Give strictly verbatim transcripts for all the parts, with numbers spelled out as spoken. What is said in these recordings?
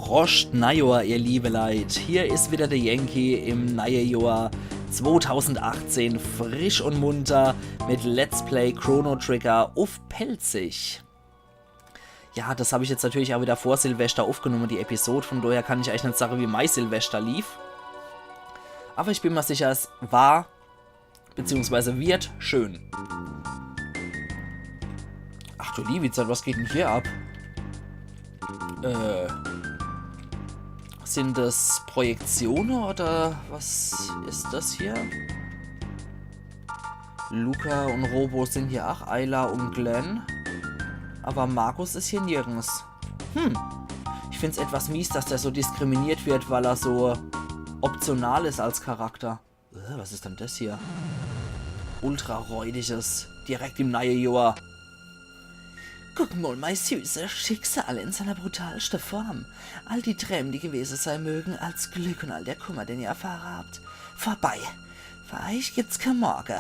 Proscht Neijohr, ihr liebe Leit. Hier is wieder de Yankee im neie Johr zweitausendachtzehn, frisch un munter mit Let's Play Chrono Trigger uff Pälzisch. Ja, das hab ich jetzt natürlich auch wieder vor Silvester aufgenommen, die Episode. Von daher kann ich eigentlich net sagen, wie mei Silvester lief. Aber ich bin mir sicher, es war, beziehungsweise wird, schön. Ach du liebe Zeit, was geht denn hier ab? Äh, sind das Projektione oder was ist das hier? Luca und Robo sind hier, ach, Ayla und Glenn. Aber Markus ist hier nirgends. Hm. Ich find's etwas mies, dass der so diskriminiert wird, weil er so optional ist als Charakter. Äh, was ist denn das hier? Ultra räudiges. Direkt im neie Johr. Guck mal, mei Süße, Schicksal in seiner brutalsten Form. All die Träume, die gewesen sein mögen, als Glück und all der Kummer, den ihr erfahren habt. Vorbei. Für euch gibt's kein Morgen.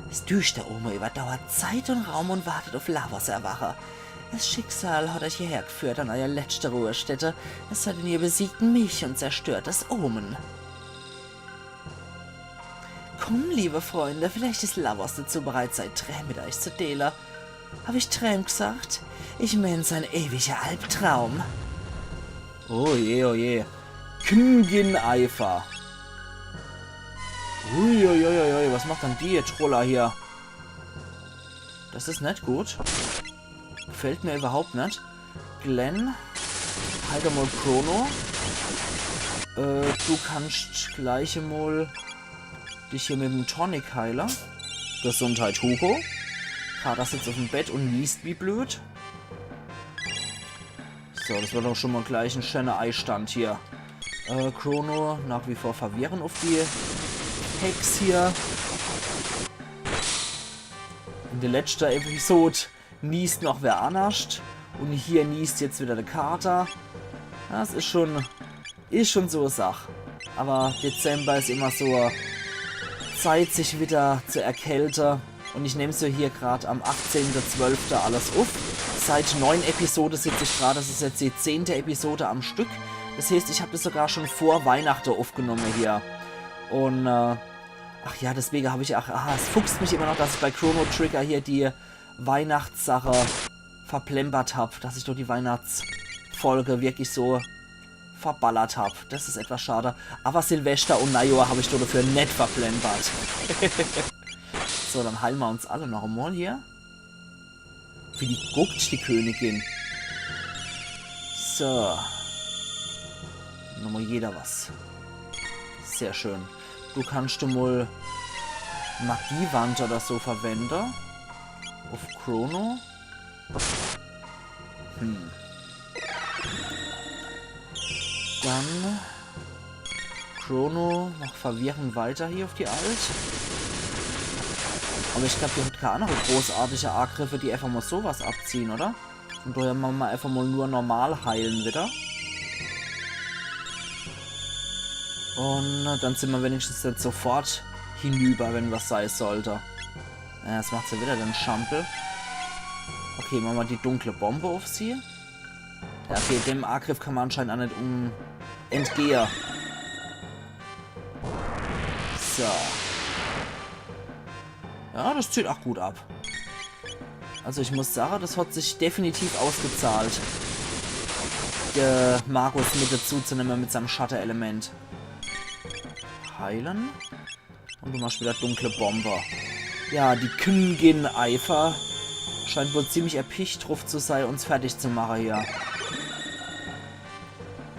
Das Düstere oben überdauert Zeit und Raum und wartet auf Lavos Erwachen. Das Schicksal hat euch hierher geführt, an euer letzte Ruhestätte. Es hat in ihr besiegt mich und zerstört das Omen. Komm, liebe Freunde, vielleicht ist Lavos dazu bereit, sei Träume mit euch zu teilen. Hab ich Träume gesagt? Ich mein, sein ewiger Albtraum. Oh je, oh je. Kngin Eifer. Uiuiuiui, was macht denn die Troller hier? Das ist net gut. Gefällt mir überhaupt net. Glenn, heil doch mal Chrono. Äh, du kannst gleich mal dich hier mit dem Tonic heilen. Gesundheit, Hugo. Kater sitzt auf dem Bett und niest wie blöd. So, das war doch schon mal gleich ein schöner Eistand hier. Äh, Chrono, nach wie vor verwirrend auf die Hex hier. In der letzten Episode niest noch wer annerscht. Und hier niest jetzt wieder der Kater. Das ist schon, ist schon so e Sach. Aber Dezember ist immer so Zeit, sich wieder zu erkälten. Und ich nehme so hier grad am achtzehnten zwölften alles auf. Seit neun Episode sitze ich grad, das ist jetzt die zehnte Episode am Stück. Das heißt, ich hab das sogar schon vor Weihnachten aufgenommen hier. Und, äh, ach ja, deswegen hab ich, ach, ah, es fuchst mich immer noch, dass ich bei Chrono Trigger hier die Weihnachtssache verplempert hab, dass ich dort die Weihnachtsfolge wirklich so verballert hab. Das ist etwas schade. Aber Silvester und Neujahr hab ich dort dafür net verplempert. So, dann heilen wir uns alle noch einmal hier. Wie die guckt, die Königin. So. Nochmal jeder was. Sehr schön. Du kannst du mal Magiewand oder so verwenden. Auf Chrono. Hm. Dann Chrono macht verwirrend weiter hier auf die Alt. Aber ich glaub, die hat keine andere großartige Angriffe, die einfach mal sowas abziehen, oder? Und daher machen wir einfach mal nur normal heilen wieder. Und dann sind wir wenigstens jetzt sofort hinüber, wenn was sein sollte. Ja, jetzt macht sie wieder den Schampel. Okay, machen wir die dunkle Bombe auf sie. Ja, okay, dem Angriff kann man anscheinend auch nicht um entgehe. So. Ja, das zieht auch gut ab. Also ich muss sagen, das hat sich definitiv ausgezahlt, de Magus mit dazu zu nehmen mit seinem Schatte-Element. Heilen. Und du machst wieder dunkle Bombe. Ja, die Königin Eifer scheint wohl ziemlich erpicht drauf zu sein, uns fertig zu machen hier.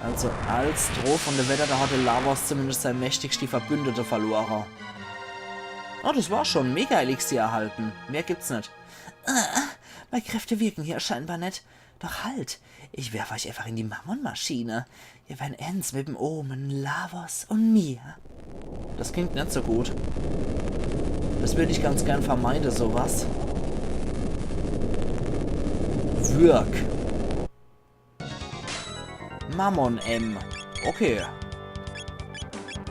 Also als Droh von der Wetter, da hatte Lavos zumindest sein mächtigste Verbündete verloren. Oh, das war schon. Mega-Elixier erhalten. Mehr gibt's nicht. Ah, meine Kräfte wirken hier scheinbar nicht. Doch halt, ich werfe euch einfach in die Mammon-Maschine. Ihr werdet eins mit dem Omen, Lavos und mir. Das klingt nicht so gut. Das würde ich ganz gern vermeiden, sowas. Wirk. Mammon M. Okay.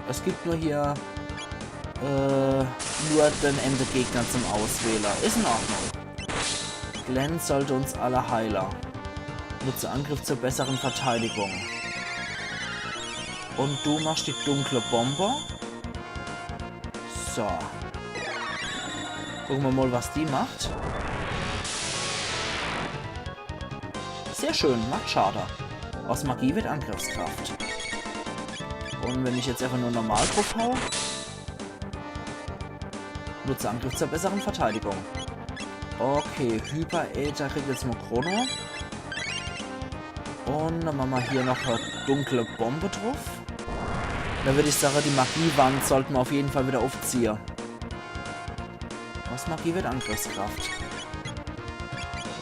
Es gibt nur hier, äh, nur den Endgegner zum Auswählen. Ist in Ordnung. Glenn sollte uns alle heilen. Nutze Angriff zur besseren Verteidigung. Und du machst die dunkle Bombe. So. Gucke mer mal, was die macht. Sehr schön, macht Schade. Aus Magie wird Angriffskraft. Und wenn ich jetzt einfach nur normal druff hau? Nutze Angriff zur besseren Verteidigung. Okay, Hyper-Äther kriegt jetzt mal Chrono. Und dann mache mer hier noch e dunkle Bombe druff. Da würd ich sage, die Magiewand sollte mer auf jeden Fall wieder aufziehe. Aus Magie wird Angriffskraft.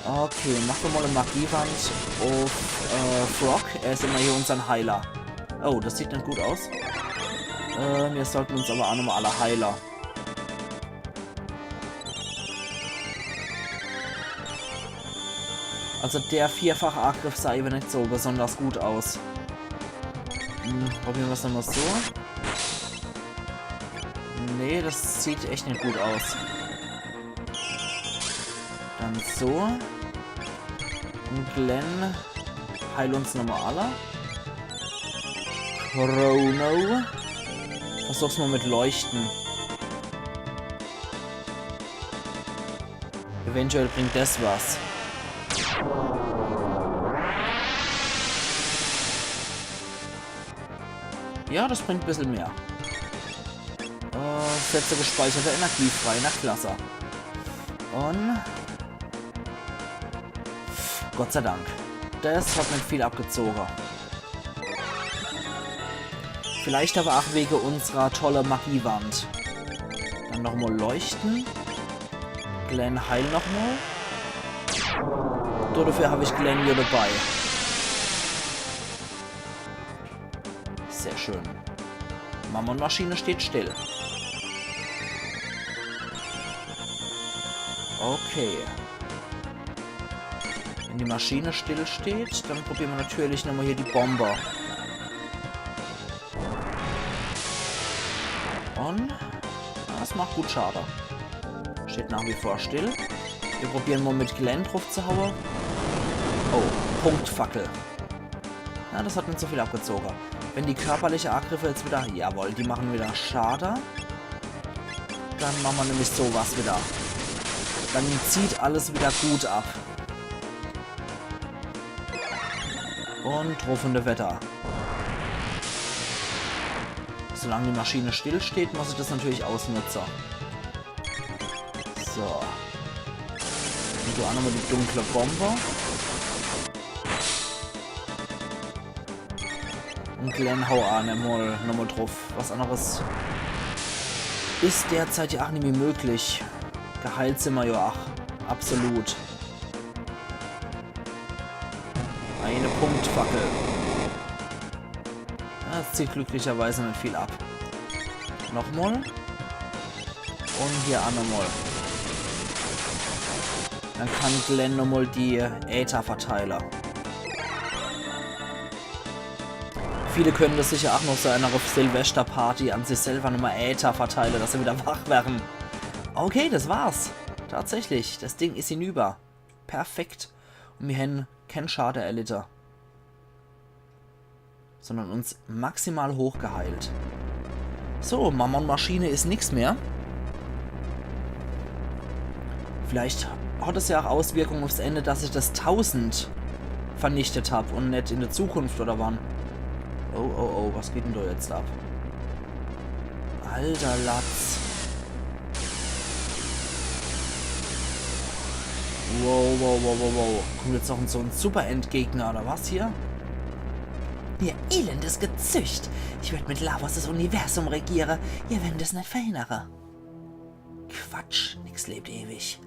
Okay, mache mer mal e Magiewand auf äh, Frog. Er is immer hier unser Heiler. Oh, das sieht net gut aus. Äh, mir sollten uns aber auch nochmal alle heile. Also der vierfache Angriff sah eben net so besonders gut aus. Hm, probiere mer's nochmal so. Nee, das sieht echt net gut aus. Dann so. Und Glenn, heil uns nochmal alle. Chrono. Versuch's mal mit Leuchten. Eventuell bringt das was. Ja, das bringt bissel mehr. Äh, setze gespeicherte Energie frei. Na klasse. Und Gott sei Dank. Das hat net viel abgezoge. Vielleicht aber auch wege unserer tolle Magiewand. Dann nochmal leuchten. Glenn heil nochmal. So, dafür hab ich Glenn hier dabei. Sehr schön. Mammon-Maschine steht still. Okay. Wenn die Maschine stillsteht, dann probiere mer natürlich nochmal hier die Bombe. Und das macht gut Schade. Steht nach wie vor still. Wir probiere mal mit Glenn druff zu haue. Oh, Punktfackel. Ja, das hat net so viel abgezoge. Wenn die körperliche Angriffe jetzt wieder, jawohl, die machen wieder Schade. Dann mache mer nämlich sowas wieder. Dann zieht alles wieder gut ab. Und druff in de Wetter. Solange die Maschine stillsteht, muss ich das natürlich ausnutze. So. Und du auch nochmal die dunkle Bombe. Und Glenn, hau an, nochmal, nochmal druff. Was anderes is derzeit ja auch nimmi möglich. Geheilt sin mer ja auch. Absolut. Eine Punktfackel. Ja, das zieht glücklicherweise net viel ab. Nochmal. Und hier auch nochmal. Dann kann Glenn nochmal die Äther verteile. Viele können das sicher auch noch so einer Silvesterparty an sich selber nochmal Äther verteile, dass sie wieder wach werden. Okay, das war's. Tatsächlich, das Ding is hinüber. Perfekt. Und mir hän kein Schade erlitte. Sondern uns maximal hochgeheilt. So, Mammon-Maschine is nix mehr. Vielleicht hat es ja auch Auswirkungen aufs Ende, dass ich das tausend vernichtet hab und net in der Zukunft oder wann. Oh, oh, oh, was geht denn da jetzt ab? Alter Latz. Wow, wow, wow, wow, wow. Kommt jetzt noch so ein Super-Endgegner, oder was hier? Ihr elendes Gezücht! Ich werde mit Lavos das Universum regiere. Ihr werdet es nicht verhindere. Quatsch, nix lebt ewig.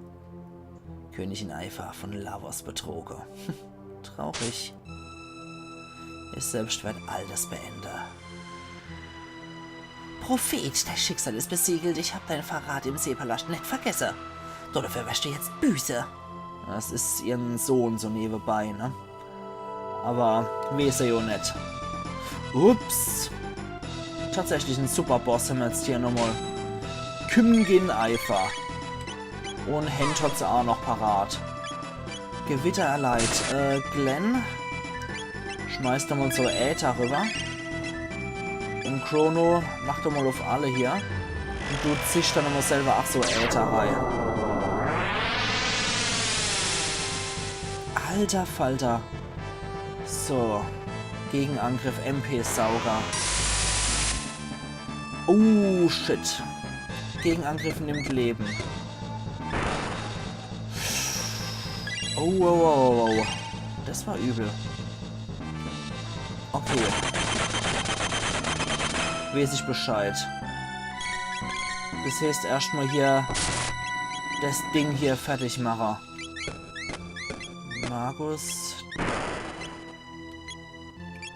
Königin Aifa von Lavos betroge. Traurig. Ich selbst werd all das beende. Prophet, dein Schicksal ist besiegelt. Ich hab deinen Verrat im Seepalast nicht vergesse. Dafür wirst du jetzt büße. Das is ihren Sohn so nebenbei, ne? Aber weeß er jo net. Ups. Tatsächlich en Superboss hämmer jetzt hier nochmal. Königin Aifa. Und Hand hat se auch noch parat. Gewitter erleidet. Äh, Glenn, schmeiß do mol so Äther rüber. Un Chrono, mach do mol uff alle hier. Un du zisch do nochmol selber ach so Äther rei. Alter Falter. So. Gegenangriff M P-Sauger. Oh, shit. Gegenangriff nimmt Leben. Oh, oh, oh, oh, oh. Das war übel. Okay. Weeß ich Bescheid. Das heeßt, erscht mol hier das Ding hier fertig mache. Magus.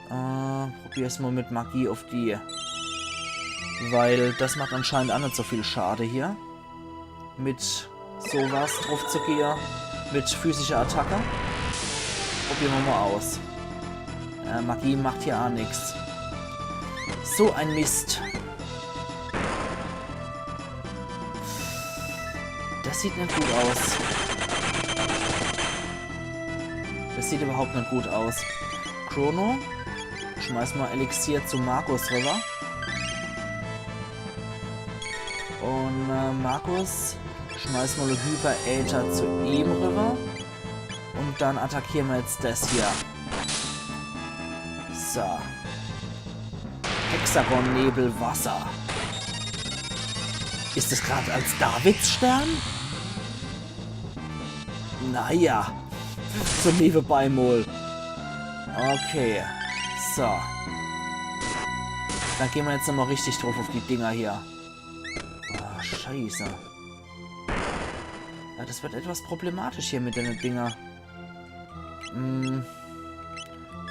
Äh, probier's mol mit Magie uff die. Weil das macht anscheinend ach net so viel Schade hier. Mit sowas druffzugehe. Mit physischer Attacke. Probiere mer mol aus. Äh, Magie macht hier ach nix. So ein Mist. Das sieht net gut aus. Das sieht überhaupt net gut aus. Chrono, schmeiß mol Elixier zu Magus rüber. Un, äh, Magus, schmeiß mol Hyperäther zu ihm rüber. Un dann attackiere mer jetzt das hier. So. Hexagon-Nebelwasser. Is das grad als Davidsstern? Naja. So nebenbei mol. Okay. So. Dann gehn mer jetzt nochmol richtig druff uff die Dinger hier. Ah, scheiße. Ja, das wird etwas problematisch hier mit dene Dinger. Hm.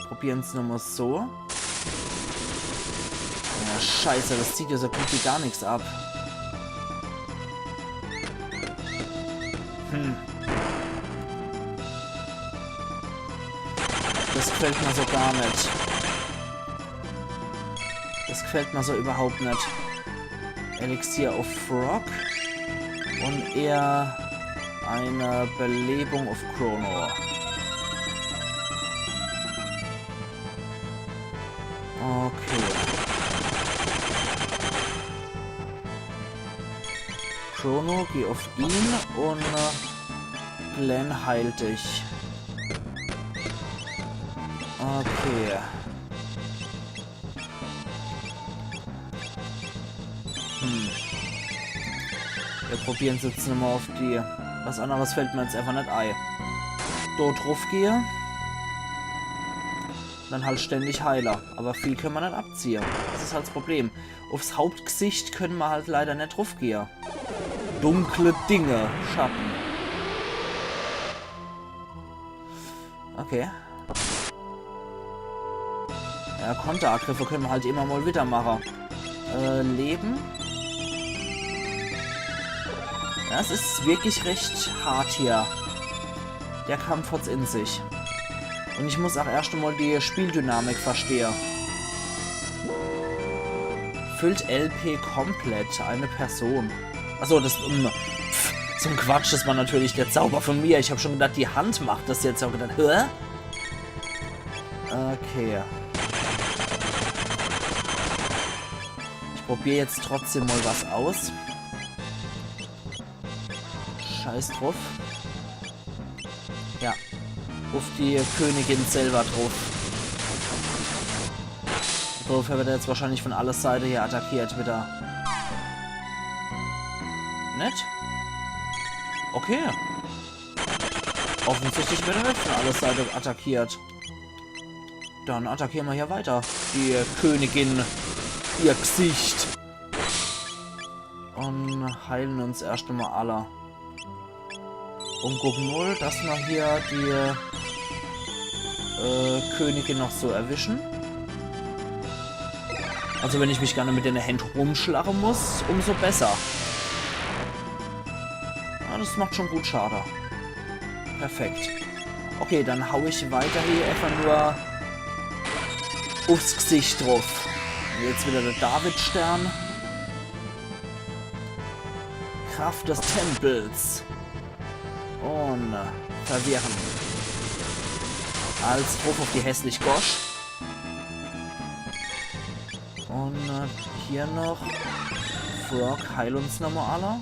Probieren's nochmol so. Ja, scheiße, das zieht ja so gut wie gar nix ab. Hm. Das gefällt mer so gar net. Das gefällt mer so überhaupt net. Elixier uff Frog. Un eher eine Belebung uff Chrono. Okay. Chrono, geh uff ihn un, äh, Glenn, heil dich. Okay. Hm. Mir probieren's jetzt nochmol uff die. Was anneres fällt mer jetzt einfach net ei. Do druff gehe. Dann halt ständig heile. Aber viel könne mer net abziehe. Das is halt das Problem. Uffs Hauptgesicht könne mer halt leider net druff gehe. Dunkle Dinge, Schatten. Okay. Ja, Konteraggriffe könne mer halt immer mol wieder mache. Äh, Leben. Ja, es is wirklich recht hart hier. Der Kampf hat's in sich. Un ich muss ach erscht emol die Spieldynamik verstehe. Füllt L P komplett, eine Person. Achso, das, ähm, pf, zum Quatsch, das war natürlich der Zauber von mir. Ich hab schon gedacht, die Hand macht das jetzt. Ich hab gedacht, hä? Okay. Ich probier jetzt trotzdem mol was aus. Scheiß druff. Ja. Uff die Königin selber druff. Druff wird er jetzt wahrscheinlich von alle Seite hier attackiert wieder. Net? Okay. Offensichtlich wird er net von alle Seite attackiert. Dann attackiere mer hier weiter. Die Königin, ihr Gesicht. Un heile uns erscht emol alle. Un gucke mol, dass mer hier die, äh, Königin noch so erwische. Also wenn ich mich gar net mit dene Händ rumschlage muss, umso besser. Ja, das macht schon gut Schade. Perfekt. Okay, dann hau ich weiterhin einfach nur uffs Gesicht druff. Jetzt wieder der Davidstern. Kraft des Tempels. Un verwirren. Als druff uff die hässlich Gosch. Un äh, hier noch. Frog, heil uns nochmol alle.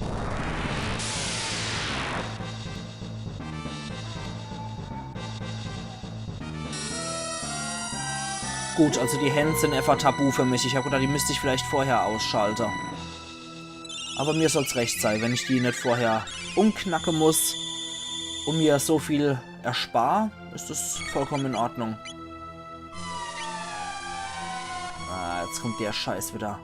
Gut, also die Händ sin äfach tabu für mich. Ich hab gedacht, die müsst ich vielleicht vorher ausschalte. Aber mir soll's recht sei, wenn ich die net vorher umknacke muss un mir so viel erspar, is es vollkommen in Ordnung. Ah, jetzt kommt der Scheiß wieder.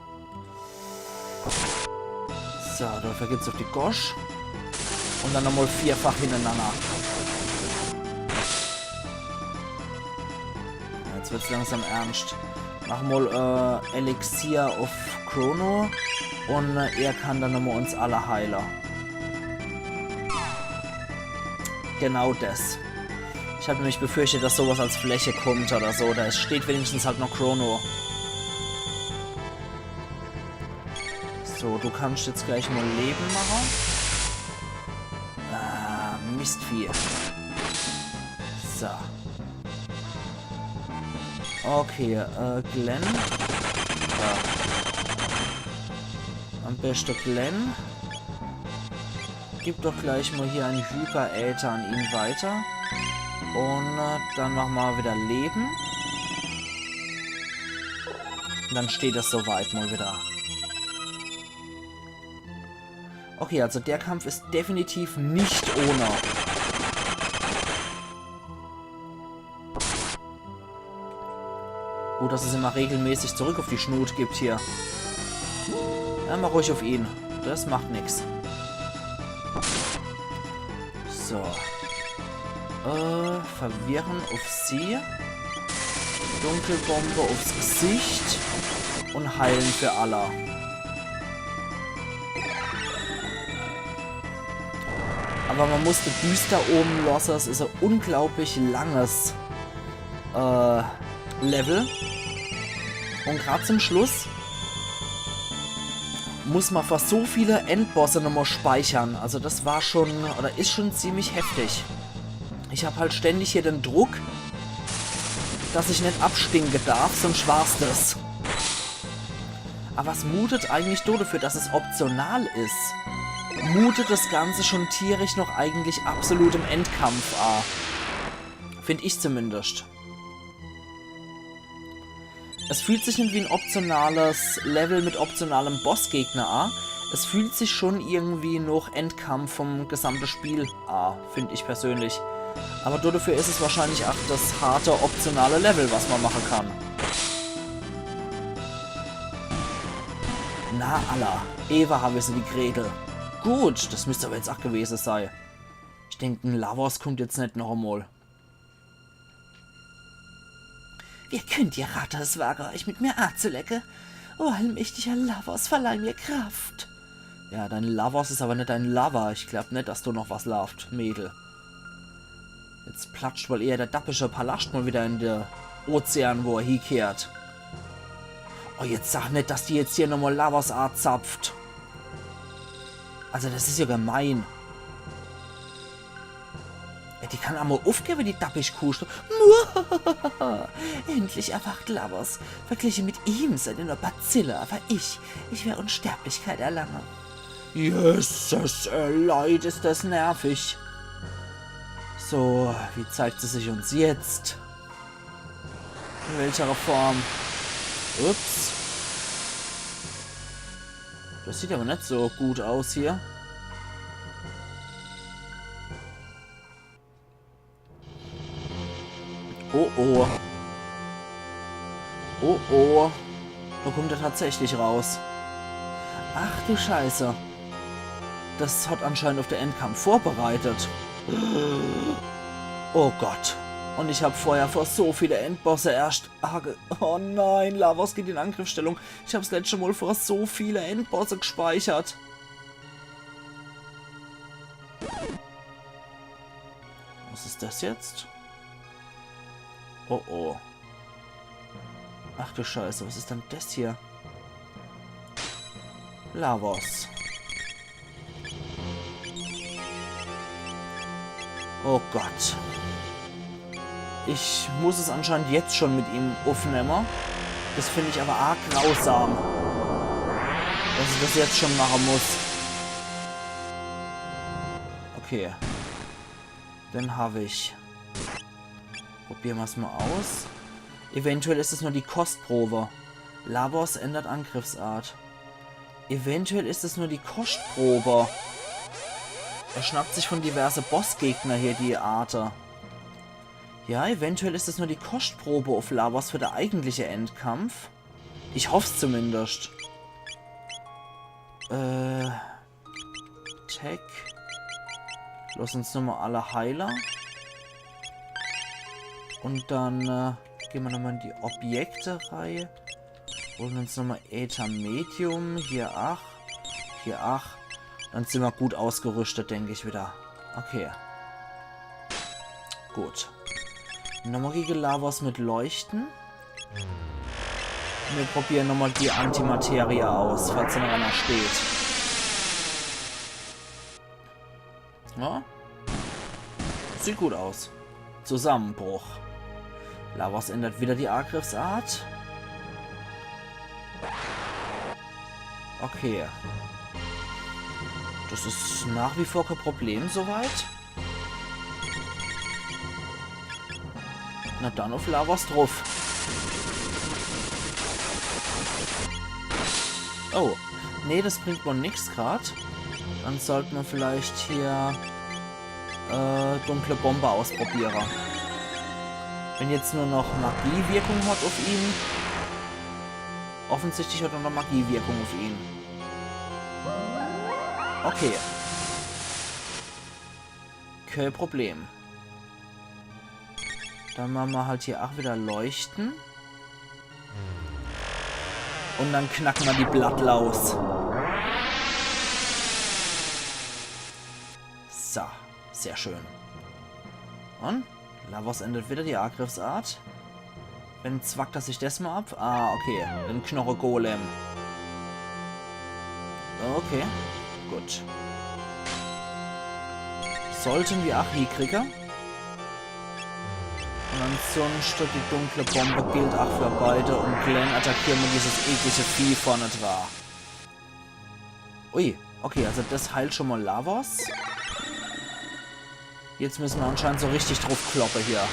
So, dafür gibt's uff die Gosch. Un dann nochmol vierfach hinterenanner. Jetzt wird's langsam ernscht. Mach mol äh, Elixier uff Chrono. Un äh, er kann dann nochmol uns alle heile. Genau des. Ich hab nämlich befürchtet, dass sowas als Fläche kommt oder so. Do steht wenigstens halt noch Chrono. So, du kannst jetzt gleich mol Leben mache. Ah, Mistvieh. So. Okay, äh, Glenn. Ja. Am beste Glenn. Gib doch gleich mol hier en Hyperäther an ihn weiter. Un äh, dann mach mol wieder Leben. Un dann steht es soweit mol wieder. Okay, also der Kampf is definitiv net ohne. Gut, dass es immer regelmäßig zurück uff die Schnut gibt hier. Ja, mach ruhig uff ihn. Des macht nix. So. Äh, verwirren uff sie. Dunkelbombe uffs Gesicht. Un heilen für alle. Aber man muss die Düster oben losse. Es is e unglaublich langes äh, Level. Un grad zum Schluss muss man vor so viele Endbosse nochmol speichere. Also des war schon, oder is schon ziemlich heftig. Ich hab halt ständig hier den Druck, dass ich net abstinke darf, sonst war's des. Aber was mutet eigentlich do dafür, dass es optional is? Mutet des Ganze schon tierisch noch eigentlich absolutem Endkampf a. Find ich zumindest. Es fühlt sich net wie en optionales Level mit optionalem Bossgegner a. Es fühlt sich schon irgendwie noch Endkampf vom gesamte Spiel a, find ich persönlich. Aber do dafür is es wahrscheinlich ach des harte optionale Level, was man mache kann. Na, alla. Ewwer hab ich se, die Gretel. Gut, des müsst aber jetzt ach gewese sei. Ich denk, en Lavos kummt jetzt net noch emol. Wie könnt ihr Ratte es wage, euch mit mir anzulecken? O allmächtiger Lavos, verleih mir Kraft. Ja, dein Lavos is aber net dein Lover. Ich glaub net, dass do noch was laaft, Mädel. Jetzt platscht wohl eher der dappische Palascht mal wieder in de Ozean, wo er hiekehrt. Oh, jetzt sag net, dass die jetzt hier nochmal Lavos azapft. Also, das is ja gemein. Ja, die kann ach mal uffgebe, die dappig Kuh. Endlich erwacht Lavos. Verglichen mit ihm seid ihr nur Bazille, aber ich, ich werde Unsterblichkeit erlangen. Jesses, äh, Leit, is das nervig. So, wie zeigt sie sich uns jetzt? In welcher Form? Ups. Das sieht aber net so gut aus hier. Oh oh. Oh oh. Do kommt er tatsächlich raus. Ach du Scheiße. Das hat anscheinend uff de Endkampf vorbereitet. Oh Gott. Und ich hab vorher vor so viele Endbosse erscht Arge. Oh nein, Lavos geht in Angriffsstellung. Ich hab's letzte Mal vor so viele Endbosse gespeichert. Was is das jetzt? Oh oh. Ach du Scheiße, was is denn das hier? Lavos. Oh Gott. Ich muss es anscheinend jetzt schon mit ihm uffnemme. Das find ich aber arg grausam, dass ich das jetzt schon mache muss. Okay. Den hab ich. Probiere mer's mal aus. Eventuell is es nur die Kostprobe. Lavos ändert Angriffsart. Eventuell is es nur die Kostprobe. Er schnappt sich von diverse Bossgegner hier die Arte. Ja, eventuell is es nur die Kostprobe uff Lavos für de eigentliche Endkampf. Ich hoff's zumindest. Äh, Tech. Lass uns nochmal alle heile. Und dann äh, gehn mer nochmal in die Objekte rei. Holen uns nochmal Äther Medium. Hier acht. Hier acht. Dann sin mer gut ausgerüstet, denk ich wieder. Okay. Gut. Nochmal gegen Lavos mit Leuchten. Mir probiere nochmal die Antimaterie aus, falls do noch einer steht. Ja? Sieht gut aus. Zusammenbruch. Lavos ändert wieder die Angriffsart. Okay. Das is nach wie vor kein Problem soweit. Na dann uff Lavos druff. Oh. Nee, das bringt wohl nix grad. Dann sollt mer vielleicht hier äh, dunkle Bombe ausprobiere. Wenn jetzt nur noch Magiewirkung hat uff ihn. Offensichtlich hat er noch Magiewirkung uff ihn. Okay. Kein Problem. Dann mache mer halt hier aach wieder Leuchten. Und dann knacke mer die Blattlaus. So, sehr schön. Und? Lavos ändert wieder die Angriffsart. Wenn zwackt er sich des mal ab. Ah, okay. Den Knoche-Golem. Okay, gut. Sollten wir aach hiekriege. Und ansonsten die dunkle Bombe gilt aach für beide und Glenn attackiere mer dieses eklige Vieh vorne dra. Ui, okay, also das heilt schon mal Lavos. Jetzt müsse mer anscheinend so richtig druff kloppe hier.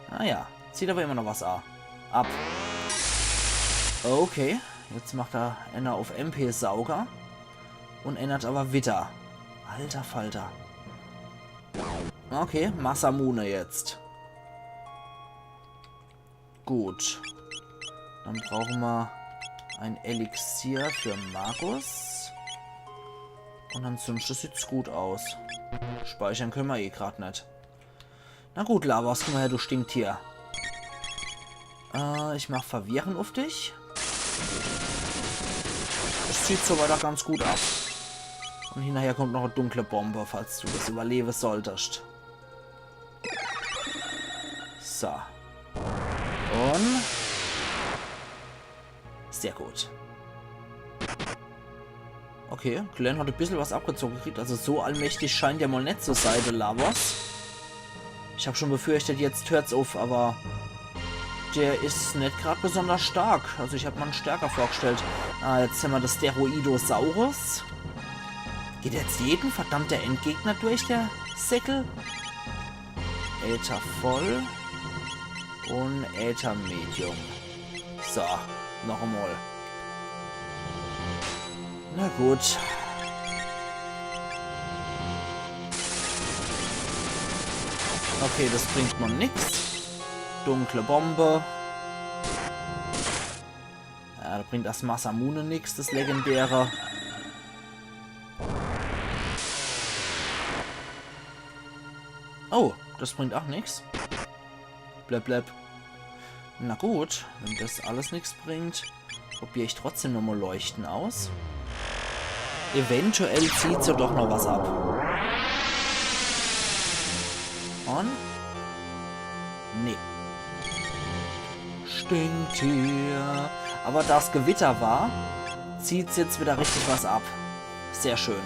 Ah ja, zieht aber immer noch was a-, ab. Okay, jetzt macht er einer uff M P-Sauger. Und ändert aber wieder. Alter Falter. Okay, Masamune jetzt. Gut. Dann brauche mer ein Elixier für Magus. Und ansonsten sieht's gut aus. Speichere könne mer eh grad net. Na gut, Lavos, komm mal her, du Stinktier. Äh, ich mach Verwirren uff dich. Das zieht so weiter ganz gut ab. Und hinnerher kommt noch e dunkle Bombe, falls du das überlewe solltest. So. Und sehr gut. Okay, Glenn hat e bissel was abgezoge gekriegt. Also so allmächtig scheint er mal net zu sei, der Lavos. Ich hab schon befürchtet, jetzt hört's uff, aber der is net grad besonders stark. Also ich hab mer en stärker vorgestellt. Ah, jetzt hämmer das Steroidosaurus. Geht jetzt jeden verdammte Endgegner durch, der Säckel? Äther voll. Und Äther Medium. So, noch emol. Na gut. Okay, das bringt mer nix. Dunkle Bombe. Ja, da bringt das Masamune nix, das legendäre. Oh, das bringt aach nix. Bleb, bleb. Na gut, wenn das alles nix bringt, probier ich trotzdem nochmal Leuchten aus. Eventuell zieht's ja doch noch was ab. Und? Nee. Stinktier. Aber das Gewitter war, zieht's jetzt wieder richtig was ab. Sehr schön.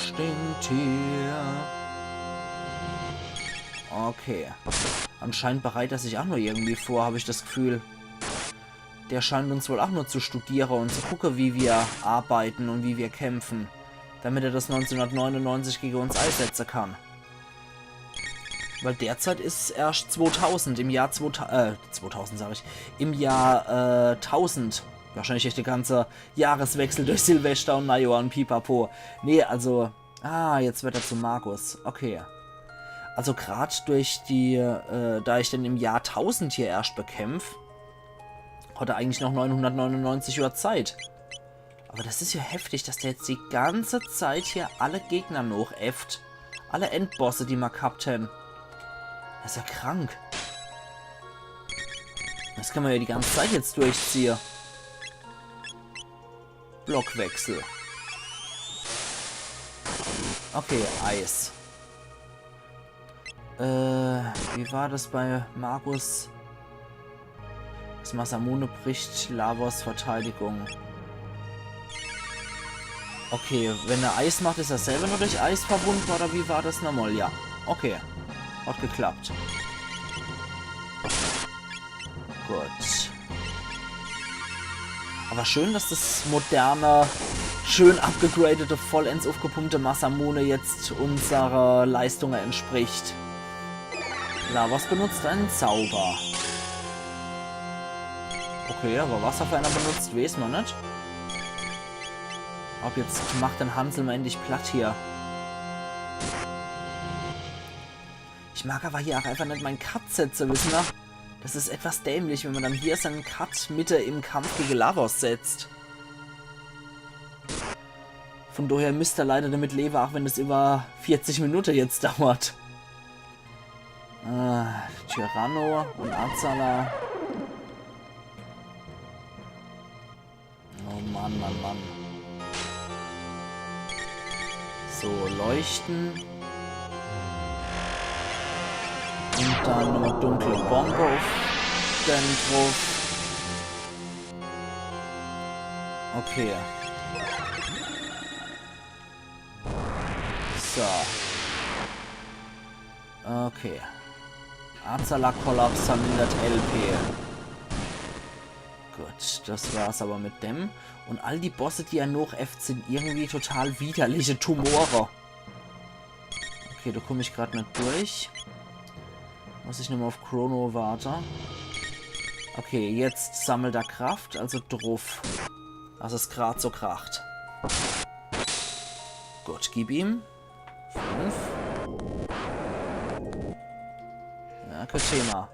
Stinktier. Okay. Anscheinend bereit er sich ach nur irgendwie vor, hab ich das Gefühl. Der scheint uns wohl ach nur zu studiere und zu gucke, wie wir arbeiten und wie wir kämpfen, damit er das neunzehnhundertneunundneunzig gegen uns eisetze kann. Weil derzeit is erscht zwotausend, im Jahr zwotausend, äh, zwotausend sag ich, im Jahr, äh, tausend. Wahrscheinlich echt der ganze Jahreswechsel durch Silvester und Neujahr und Pipapo. Nee, also, ah, jetzt wird er zu Magus. Okay. Also grad durch die, äh, da ich den im Jahr tausend hier erscht bekämpf, hat er eigentlich noch neunhundertneunundneunzig Johr Zeit. Aber das is ja heftig, dass der jetzt die ganze Zeit hier alle Gegner nochäfft. Alle Endbosse, die ma gehabt hän. Das is ja krank. Das kann ma ja die ganze Zeit jetzt durchziehe. Blockwechsel. Okay, Eis. Äh, wie war das bei Magus? Das Masamune bricht Lavos Verteidigung. Okay, wenn er Eis macht, is er selber nur durch Eis verwundbar, oder wie war das nochmal? Ja, okay. Hat geklappt. Gut. Aber schön, dass das moderne, schön upgegradete, vollends aufgepumpte Masamune jetzt unserer Leistung entspricht. Lavos benutzt einen Zauber. Okay, aber was er für einer benutzt, weiß ma net. Ob jetzt macht den Hansel mal endlich platt hier. Ich mag aber hier auch einfach net mein Cut setze, wissen wir? Das is etwas dämlich, wenn man dann hier seinen Cut mitte im Kampf gegen Lavos setzt. Von daher müsst er leider damit leben, auch wenn es über vierzig Minuten jetzt dauert. Äh, Tyranno und Azala. Oh Mann, Mann, Mann. So, leuchten. Und dann nochmal dunkle Bombe auf den drauf. Okay. So. Okay. Azala Kollaps vermindert L P. Gut, das war's aber mit dem. Und all die Bosse, die er nochäfft, sind irgendwie total widerliche Tumore. Okay, da komm ich grad net durch. Muss ich nochmal auf Chrono warte. Okay, jetzt sammelt er Kraft, also druff. Dass es grad so kracht. Gut, gib ihm. Fünf. Ja, kein Thema.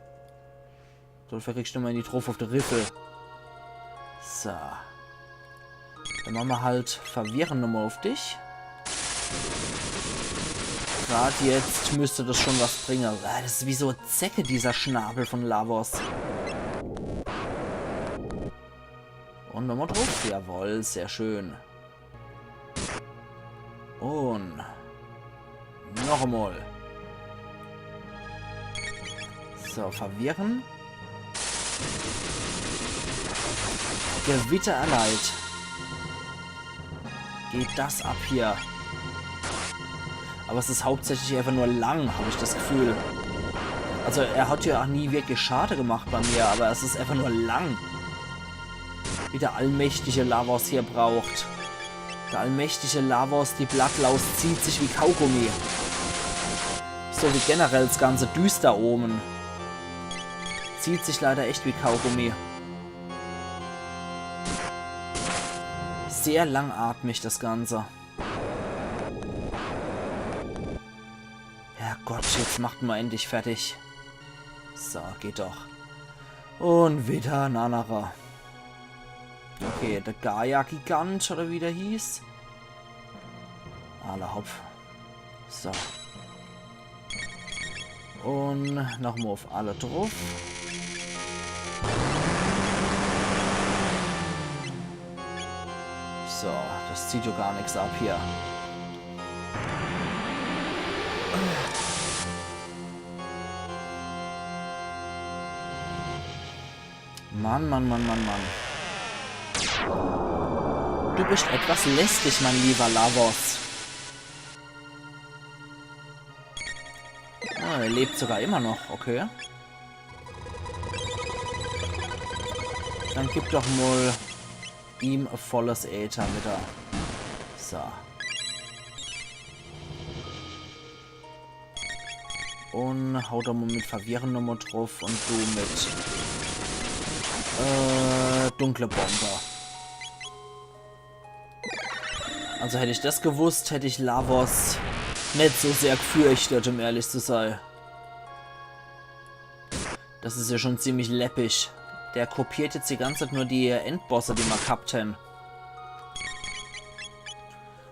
Dafür kriegst du mal in die Trophäe auf de Riffel. So. Dann mache ma halt Verwirren nochmal auf dich. Grad jetzt müsste das schon was bringen. Ah, das is wie so Zecke, dieser Schnabel von Lavos. Und nochmal drauf. Jawohl, sehr schön. Und noch einmal. So, verwirren. Gewitter erleid. Geht das ab hier. Aber es is hauptsächlich einfach nur lang, hab ich das Gefühl. Also er hat ja auch nie wirklich Schade gemacht bei mir, aber es is einfach nur lang. Wie der allmächtige Lavos hier braucht. Der allmächtige Lavos, die Bloodlouse zieht sich wie Kaugummi. So wie generell das ganze Düster oben. Zieht sich leider echt wie Kaugummi. Sehr langatmig das Ganze. Herrgott, jetzt macht ma endlich fertig. So, geht doch. Und wieder ein anderer. Okay, der Gaia-Gigant, oder wie der hieß. Alla hopp. So. Und nochmal auf alle drauf. So, das zieht ja gar nichts ab hier. Mann, Mann, Mann, Mann, Mann. Du bist etwas lästig, mein lieber Lavos. Ah, Er lebt sogar immer noch, okay. Dann gib doch mol ihm e volles Äther wieder. So. Un hau doch mol mit Verwirren nochmol druff un du mit, äh, dunkle Bombe. Also hätt ich des gewusst, hätt ich Lavos net so sehr gfürchtet, um ehrlich zu sei. Des is ja schon ziemlich läppisch. Der kopiert jetzt die ganze Zeit nur die Endbosse, die ma ghabt hen.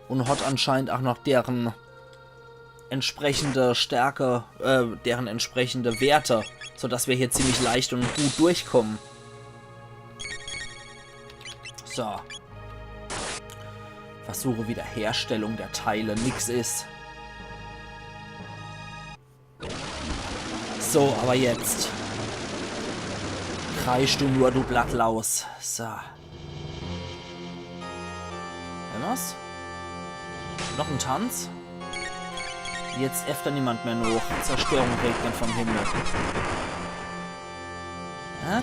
Un hat anscheinend ach noch deren entsprechende Stärke, äh, deren entsprechende Werte, sodass wir hier ziemlich leicht un gut durchkommen. So. Versuche Wiederherstellung der Teile nix is. So, aber jetzt. Kreisch du nur, du Blattlaus. So. Hämmer's? Noch en Tanz? Jetzt äfft do niemand mehr noch. Zerstörung regnet vom Himmel.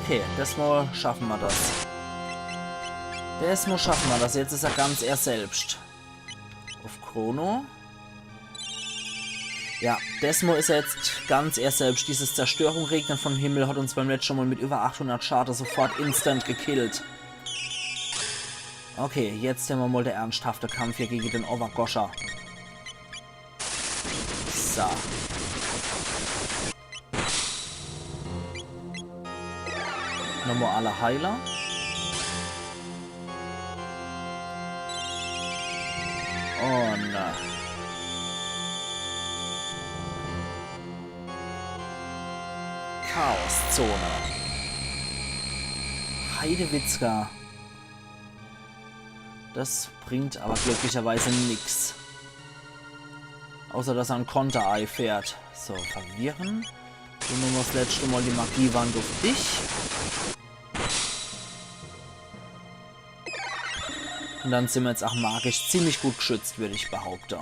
Okay, des Mol schaffe ma des. Des Mol schaffe ma des. Jetzt is er ganz er selbst. Uff Chrono. Ja, des Mol is er jetzt ganz er selbst. Dieses Zerstörung regnet vom Himmel hat uns beim letschte Mol mit über achthundert Schade sofort instant gekillt. Okay, jetzt hämmer mol de ernsthafte Kampf hier gege den Overgosher. So. Nochmol alle Heiler. Un, äh, Chaoszone. Heidewitzka. Des bringt aber glücklicherweise nix. Außer dass er en Konter eifährt. So, Verwirren. Dann nemme mer 's letschte Mol die Magiewand uff dich. Un dann sin mer jetzt ach magisch ziemlich gut gschützt, würd ich behaupte.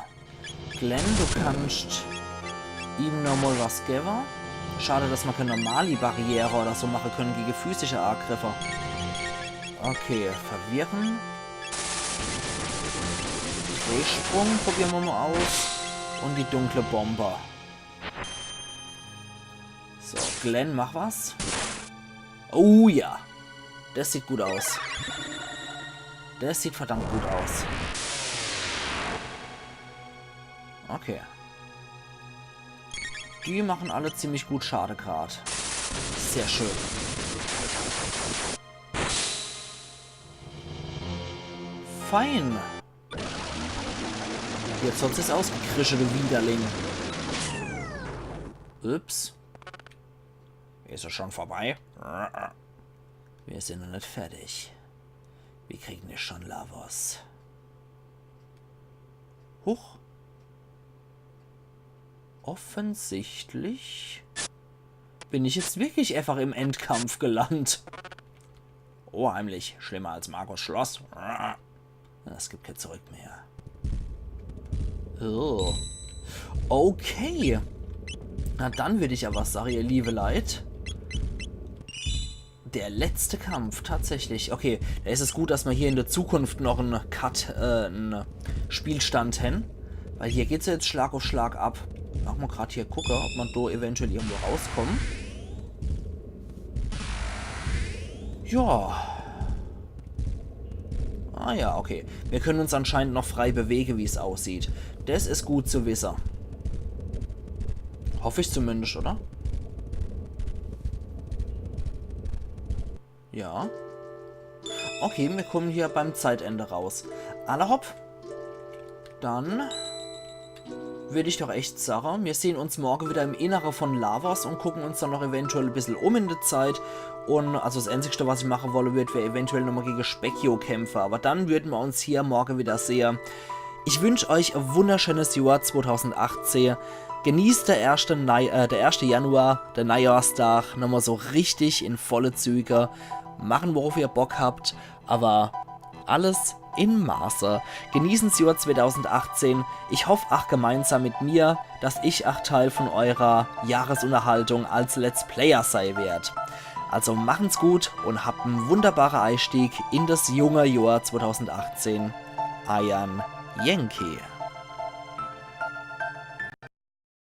Glenn, du kannst ihm nochmol was gewwe. Schade, dass mer kä normali Barriere oder so mache kenne gege physische Agriffe. Okay, Verwirren. Drehsprung probiere mer mol aus. Un die dunkle Bombe. So, Glenn, mach was. Oh ja. Des sieht gut aus. Des sieht verdammt gut aus. Okay. Die machen alle ziemlich gut Schade grad. Sehr schön. Fein. Jetzt hat sich's ausgekrische, du Widerling. Ups. Is es schon vorbei? Mir sin noch net fertig. Mir kriegen es schon, Lavos. Huch. Offensichtlich bin ich jetzt wirklich einfach im Endkampf gelandet. Oh, heimlich. Schlimmer als Magos Schloss. Es gibt kein Zurück mehr. Oh. Okay. Na dann würd ich aber sage, ihr liebe Leit, der letzte Kampf, tatsächlich. Okay, da is es gut, dass mer hier in der Zukunft noch en Cut, äh, en Spielstand hen. Weil hier geht's ja jetzt Schlag auf Schlag ab. Mach mer grad hier gucke, ob mer do eventuell irgendwo rauskomme. Ja. Ah ja, okay. Mir können uns anscheinend noch frei bewege, wie's aussieht. Des is gut zu wisse. Hoff ich zumindest, oder? Ja. Okay, mir kommen hier beim Zeitende raus. Alla hopp. Dann würd ich doch echt sage, mir sehn uns morge wieder im Innere von Lavos und gucken uns dann noch eventuell e bissel um in der Zeit. Und also das Einzigste, was ich mache wolle würd, wär eventuell nochmal gegen Specchio kämpfe. Aber dann würden mer uns hier morge wieder sehe. Ich wünsch euch e wunderschönes Johr zweitausendachtzehn. Genießt der erste, Nei äh, der erste Januar, der Neujahrsdag, nochmal so richtig in volle Züge. Machen, worauf ihr Bock habt, aber alles in Maße. Genießen's Johr zweitausendachtzehn. Ich hoff ach gemeinsam mit mir, dass ich ach Teil von eurer Jahresunterhaltung als Let's Player sei werd. Also machen's gut und habt en wunderbare Eistieg in das junge Johr zweitausendachtzehn. Eiern Yankee.